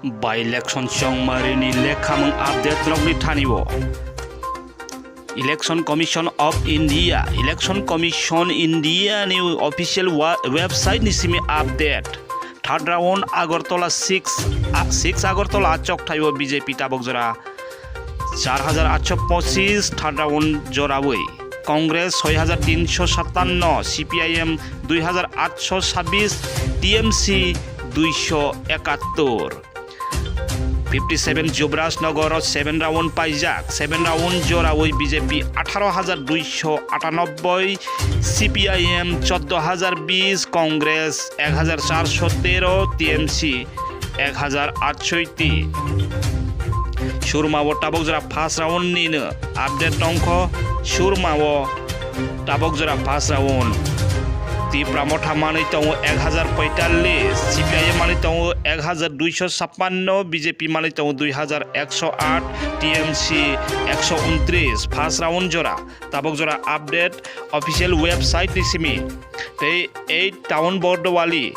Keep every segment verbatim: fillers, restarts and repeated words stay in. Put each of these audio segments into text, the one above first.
By-election chongmarini lekhamung update rokni thani-o. Election Commission of India, Election Commission India ni official wa-, website ni simi update. Third round Agartala six, a-, six Agartala achok thaio B J P tabok jora char hajar atso pochis, third round jorawi. Congress soi hajar tinso satanno, C P I M dui hajar atso sabis, T M C duiso ekattor. Fifty seven Jubraj Nagar o seven round paijak, seven round jorawi B J P atharo hajar duiso atanobboi, C P I M choddo hajar bis, Congress ek hajar charso tero, T M C ek hajar atsoiti. Surma o tabok jora first round nino update tongkho. Surma o tabok jora first round. Tipra Motha manwi tongo ek hajar poitallis, C P I M manwi tongo ek hajar duiso sappanno, B J P manwi tongo dui hajar ekso aat, T M C ekso untris. First round jora, tabok jora update official website ni simi. Tei eight town Bordowali,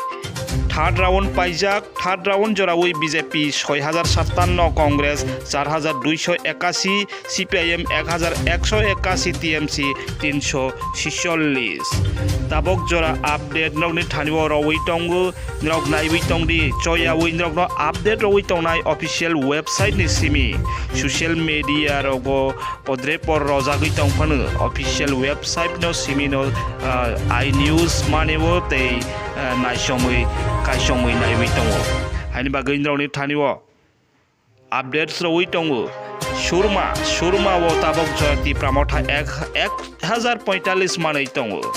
third round paijak, third round jorawi B J P soi hajar sattanno, Congress char hajar duiso ekasi, C P I M ek hajar ekso ekasi, T M C tinso sisollis. Tabok jora update nokni thani-o rowi tongo, norok naiwi tongdi, choyawi norokno update rowi tongnai official website ni simi. Social media rogo podre por rojagwi tongphano official website no simi no, ah, i news maneo tei, ah, naisomwi kaisomwi naiwi tongo. Haini bagwi norokni thani-o updates rowi tongo. Surma, Surma o tabok jora Tipra Motha ek, ek hajar poitallis manwi tongo.